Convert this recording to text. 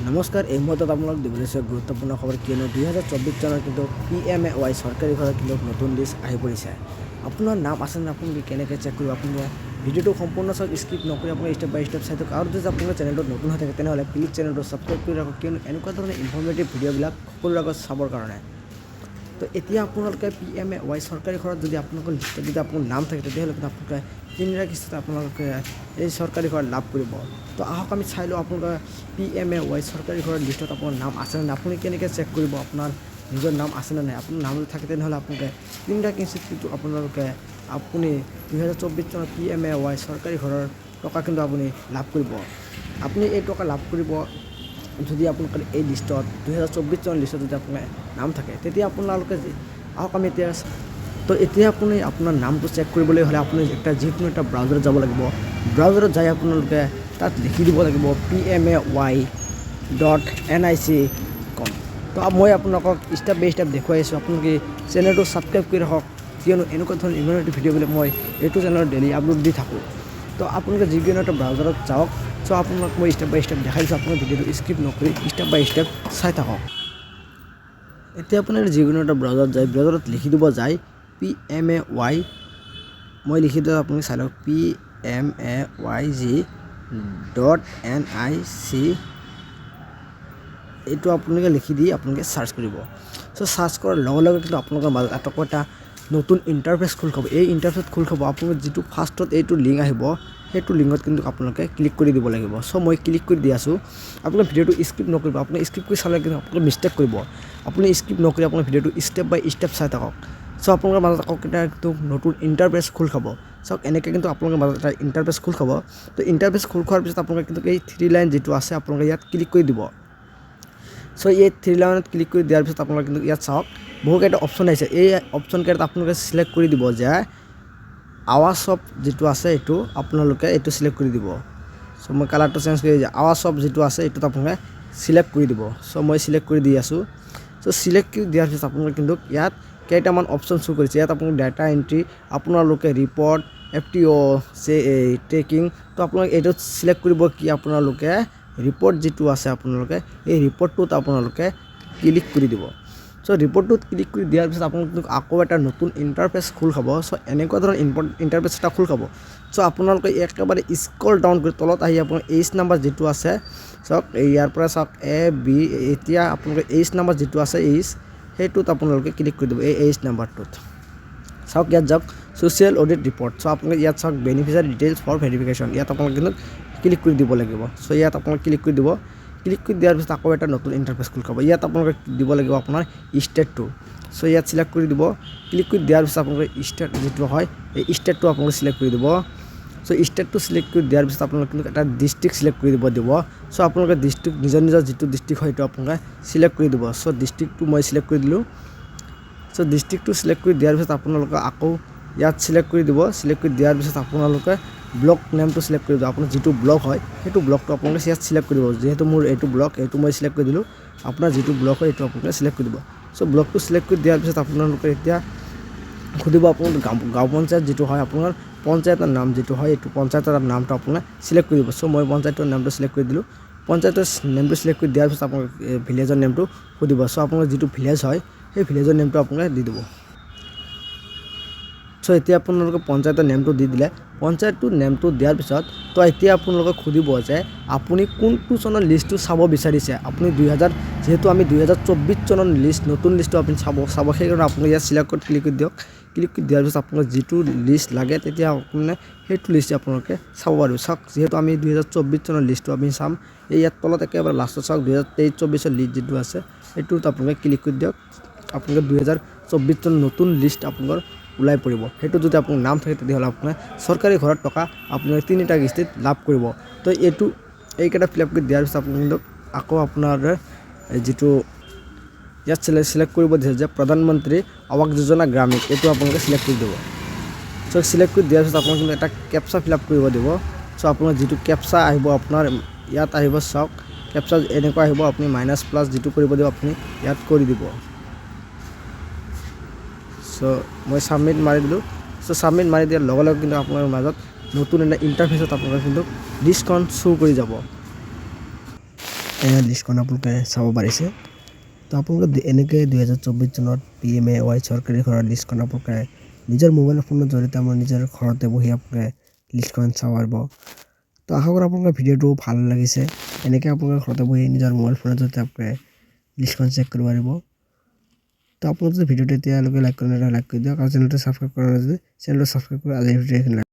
নমস্কাৰ, এই মুহূৰ্তত আপোনালোক দিবলৈ লৈছোঁ গুৰুত্বপূৰ্ণ খবৰ। কিয়নো 2024 চনৰ কিন্তু পিএমএৱাই চৰকাৰী ঘৰৰ কিন্তু নতুন লিষ্ট আহি পৰিছে। আপোনাৰ নাম আছে নে, আপুনি কেনেকৈ চেক কৰিব? আপুনি ভিডিঅ'টো সম্পূৰ্ণ চাওক, স্কিপ নকৰি আপুনি ষ্টেপ বাই ষ্টেপ চাই থাকক। আৰু যদি আপোনাৰ চেনেলটোত নতুন হৈ থাকে, তেনেহ'লে প্লিজ চেনেলটো ছাবস্ক্ৰাইব কৰি ৰাখক, কিয়নো এনেকুৱা ধৰণৰ ইনফৰ্মেটিভ ভিডিঅ'বিলাক সকলোৰে আগত চাবৰ কাৰণে। তো এতিয়া আপোনালোকে পিএমএৱাই চৰকাৰী ঘৰত যদি আপোনালোকৰ লিষ্টত যদি আপোনাৰ নাম থাকে, তেতিয়াহ'লে কিন্তু আপোনালোকে তিনিটা কিস্তিত আপোনালোকে এই চৰকাৰী ঘৰ লাভ কৰিব। তো আহক আমি চাই লওঁ, আপোনালোকে পিএমএৱাই চৰকাৰী ঘৰৰ লিষ্টত আপোনাৰ নাম আছেনে নাই, আপুনি কেনেকৈ চেক কৰিব আপোনাৰ নিজৰ নাম আছেনে নাই। আপোনাৰ নাম যদি থাকে, তেনেহ'লে আপোনালোকে তিনিটা কিস্তিত কিন্তু আপুনি 2024 চনত পিএমএৱাই চৰকাৰী ঘৰৰ টকা কিন্তু আপুনি লাভ কৰিব। আপুনি এই টকা লাভ কৰিব যদি আপোনালোকৰ এই লিষ্টত, 2024 চনৰ লিষ্টত যদি আপোনাৰ নাম থাকে, তেতিয়া আপোনালোকে আহক আমি এতিয়া। তো এতিয়া আপুনি আপোনাৰ নামটো চেক কৰিবলৈ হ'লে আপুনি এটা যিকোনো এটা ব্ৰাউজাৰত যাব লাগিব। ব্ৰাউজাৰত যাই আপোনালোকে তাত লিখি দিব লাগিব pmay.nic.com। তো মই আপোনালোকক ষ্টেপ বাই ষ্টেপ দেখুৱাই আছোঁ। আপোনালোকে চেনেলটো ছাবস্ক্ৰাইব কৰি ৰাখক, কিয়নো এনেকুৱা ধৰণৰ ইনফৰ্মেটিভ ভিডিঅ'বিলাক মই এইটো চেনেলত ডেইলি আপলোড দি থাকোঁ। তো আপোনালোকে যিকোনো এটা ব্ৰাউজাৰত যাওক। চ' আপোনালোক মই ষ্টেপ বাই ষ্টেপ দেখাই দিছোঁ। আপোনাৰ ভিডিঅ'টো স্কিপ নকৰি ষ্টেপ বাই ষ্টেপ চাই থাকক। এতিয়া আপোনাৰ যিকোনো এটা ব্ৰাউজাৰত যায়, ব্ৰাউজাৰত লিখি দিব যায় পিএমএৱাই। মই লিখি দিওঁ, আপুনি চাই লওক, pmayg.nic। এইটো আপোনালোকে লিখি দি আপোনালোকে চাৰ্চ কৰিব। চ' চাৰ্চ কৰাৰ লগে লগে কিন্তু আপোনালোকৰ মাজত এটা নতুন ইণ্টাৰফেচ খোল খাব। এই ইণ্টাৰফেচ খোল খাব, আপোনালোকে যিটো ফাৰ্ষ্টত এইটো লিংক আহিব, সেইটো লিংকত কিন্তু আপোনালোকে ক্লিক কৰি দিব লাগিব। চ' মই ক্লিক কৰি দি আছোঁ। আপোনালোকে ভিডিঅ'টো স্কিপ নকৰিব। আপুনি স্কিপ কৰি চালে কিন্তু আপোনালোকে মিষ্টেক কৰিব। আপুনি স্কিপ নকৰি আপোনাৰ ভিডিঅ'টো ষ্টেপ বাই ষ্টেপ চাই থাকক। চ' আপোনালোকৰ মাজত আকৌ এটা কিন্তু নতুন ইণ্টাৰফেচ খোল খাব। চাওক, এনেকৈ কিন্তু আপোনালোকৰ মাজত এটা ইণ্টাৰফেচ খোল খাব। তো ইণ্টাৰফেচ খোল খোৱাৰ পিছত আপোনালোকে কিন্তু এই থ্ৰী লাইন যিটো আছে, আপোনালোকে ইয়াত ক্লিক কৰি দিব। চ' এই থ্ৰী লাইনত ক্লিক কৰি দিয়াৰ পিছত আপোনালোকে কিন্তু ইয়াত চাওক, বহুকেইটা অপশ্যন আহিছে। এই অপশ্যনকেইটাত আপোনালোকে চিলেক্ট কৰি দিব যে আৱাস অফ যিটো আছে, এইটো আপোনালোকে এইটো চিলেক্ট কৰি দিব। চ' মই কালাৰটো চেঞ্জ কৰি, আৱাস অফ যিটো আছে, এইটোত আপোনালোকে চিলেক্ট কৰি দিব। চ' মই চিলেক্ট কৰি দি আছোঁ। চ' চিলেক্ট কৰি দিয়াৰ পিছত আপোনালোকে কিন্তু ইয়াত কেইটামান অপশ্যন শ্ব' কৰিছে। ইয়াত আপোনালোকে ডাটা এণ্ট্ৰি, আপোনালোকে ৰিপৰ্ট, এফটিঅ' চে এই ট্ৰেকিং। তো আপোনালোকে এইটোত চিলেক্ট কৰিব কি, আপোনালোকে ৰিপৰ্ট যিটো আছে, আপোনালোকে এই ৰিপৰ্টটোত আপোনালোকে ক্লিক কৰি দিব। চ' ৰিপৰ্টটোত ক্লিক কৰি দিয়াৰ পিছত আপোনালোক আকৌ এটা নতুন ইণ্টাৰফেচ খোল খাব। চ' এনেকুৱা ধৰণৰ ইণ্টাৰফেচ এটা খোল খাব। চ' আপোনালোকে একেবাৰে স্ক্ৰল ডাউন কৰি তলত আহি আপোনাৰ এইচ নাম্বাৰ যিটো আছে, চাওক, ইয়াৰ পৰা চাওক, এ বি, এতিয়া আপোনালোকে এইচ নাম্বাৰ যিটো আছে, এইচ, সেইটোত আপোনালোকে ক্লিক কৰি দিব। এই এইচ নাম্বাৰটোত চাওক, ইয়াত যাওক, ছ'চিয়েল অডিট ৰিপৰ্ট। চ' আপোনালোকে ইয়াত চাওক, বেনিফিচিয়াৰী ডিটেইলছ ফৰ ভেৰিফিকেশ্যন, ইয়াত আপোনালোকে কিন্তু ক্লিক কৰি দিব লাগিব। চ' ইয়াত আপোনালোকে ক্লিক কৰি দিব। ক্লিক কৰি দিয়াৰ পিছত আকৌ এটা নতুন ইণ্টাৰফেচ খোল খাব। ইয়াত আপোনালোকে দিব লাগিব আপোনাৰ ষ্টেটটো। চ' ইয়াত চিলেক্ট কৰি দিব। ক্লিক কৰি দিয়াৰ পিছত আপোনালোকে ষ্টেট যিটো হয়, এই ষ্টেটটো আপোনালোকে চিলেক্ট কৰি দিব। চ' ষ্টেটটো চিলেক্ট কৰি দিয়াৰ পিছত আপোনালোকে কিন্তু এটা ডিষ্ট্ৰিক্ট চিলেক্ট কৰি দিব দিব। চ' আপোনালোকে ডিষ্ট্ৰিক্ট, নিজৰ নিজৰ যিটো ডিষ্ট্ৰিক্ট হয়, সেইটো আপোনালোকে চিলেক্ট কৰি দিব। চ' ডিষ্ট্ৰিক্টটো মই চিলেক্ট কৰি দিলোঁ। চ' ডিষ্ট্ৰিক্টটো চিলেক্ট কৰি দিয়াৰ পিছত আপোনালোকে আকৌ ইয়াত চিলেক্ট কৰি দিব। চিলেক্ট কৰি দিয়াৰ পিছত আপোনালোকে ব্লক নেমটো চিলেক্ট কৰি দিব। আপোনাৰ যিটো ব্লক হয়, সেইটো ব্লকটো আপোনালোকে ইয়াত চিলেক্ট কৰি দিব। যিহেতু মোৰ এইটো ব্লক, এইটো মই চিলেক্ট কৰি দিলোঁ। আপোনাৰ যিটো ব্লক হয়, এইটো আপোনালোকে চিলেক্ট কৰি দিব। চ' ব্লকটো চিলেক্ট কৰি দিয়াৰ পিছত আপোনালোকে এতিয়া সুধিব আপোনাৰ গাঁও গাঁও পঞ্চায়ত যিটো হয়, আপোনাৰ পঞ্চায়তৰ নাম যিটো হয়, এইটো পঞ্চায়তৰ নামটো আপোনাৰ চিলেক্ট কৰি দিব। চ' মই পঞ্চায়তৰ নামটো চিলেক্ট কৰি দিলোঁ। পঞ্চায়তৰ নেমটো চিলেক্ট কৰি দিয়াৰ পিছত আপোনাক ভিলেজৰ নেমটো সুধিব। চ' আপোনাৰ যিটো ভিলেজ হয়, সেই ভিলেজৰ নেমটো আপোনালোকে দি দিব। চ' এতিয়া আপোনালোকে পঞ্চায়তৰ নেমটো দি দিলে। পঞ্চায়তটোৰ নেমটো দিয়াৰ পিছত তো এতিয়া আপোনালোকক সুধিব যে আপুনি কোনটো চনৰ লিষ্টটো চাব বিচাৰিছে। আপুনি দুহেজাৰ, যিহেতু আমি 2024 চনৰ লিষ্ট, নতুন লিষ্টটো আপুনি চাব চাব সেইকাৰণে আপুনি ইয়াত চিলেক্টত ক্লিক কৰি দিয়ক। ক্লিক কৰি দিয়াৰ পিছত আপোনাক যিটো লিষ্ট লাগে, তেতিয়া আপুনি সেইটো লিষ্ট আপোনালোকে চাব পাৰিব। চাওক, যিহেতু আমি 2024 চনৰ লিষ্টটো আমি চাম, এই ইয়াত তলত একেবাৰে লাষ্টত চাওক, 2023-24ৰ লিষ্ট যিটো আছে, সেইটোত আপোনালোকে ক্লিক কৰি দিয়ক। আপোনালোকে 2024 চনৰ নতুন লিষ্ট আপোনালোকৰ ওলাই পৰিব। সেইটো যদি আপোনাৰ নাম থাকে, তেতিয়াহ'লে আপোনাৰ চৰকাৰী ঘৰত টকা আপোনালোকে তিনিটা কিস্তিত লাভ কৰিব। তো এইটো এইকেইটা ফিল আপ কৰি দিয়াৰ পিছত আপোনালোক আকৌ আপোনাৰ যিটো ইয়াত চিলেক্ট চিলেক্ট কৰিব দিছে যে প্ৰধানমন্ত্ৰী আৱাস যোজনা গ্ৰামীণ, এইটো আপোনালোকে চিলেক্ট কৰি দিব। চ' চিলেক্ট কৰি দিয়াৰ পিছত আপোনালোকে কিন্তু এটা কেপচা ফিল আপ কৰিব দিব। চ' আপোনাৰ যিটো কেপচা আহিব, আপোনাৰ ইয়াত আহিব। চাওক, কেপচা এনেকুৱা আহিব। আপুনি মাইনাছ প্লাছ যিটো কৰিব দিব, আপুনি ইয়াত কৰি দিব। চ' মই ছাবমিট মাৰি দিলোঁ। চ' ছাবমিট মাৰি দিয়াৰ লগে লগে কিন্তু আপোনাৰ মাজত নতুন এটা ইণ্টাৰফেচত আপোনালোকে কিন্তু লিষ্টখন শ্ব' কৰি যাব। এয়া লিষ্টখন আপোনালোকে চাব পাৰিছে। তো আপোনালোকে এনেকৈ 2024 চনত পিএমএৱাই চৰকাৰী ঘৰৰ লিষ্টখন আপোনালোকে নিজৰ মোবাইল ফোনৰ জৰিয়তে আমাৰ নিজৰ ঘৰতে বহি আপোনালোকে লিষ্টখন চাব পাৰিব। তো আশা কৰোঁ আপোনালোকৰ ভিডিঅ'টো ভাল লাগিছে। এনেকৈ আপোনালোকে ঘৰতে বহি নিজৰ মোবাইল ফোনৰ জৰিয়তে আপোনালোকে লিষ্টখন চেক কৰিব পাৰিব। তো আপোনালোকে যদি ভিডিঅ'টো এতিয়ালৈকে লাইক কৰা নাই, লাইক কৰি দিয়ক আৰু চেনেলটো ছাবস্ক্ৰাইব কৰা নাই যদি চেনেলটো ছাবস্ক্ৰাইব কৰি। আজিৰ ভিডিঅ' এইখিনি।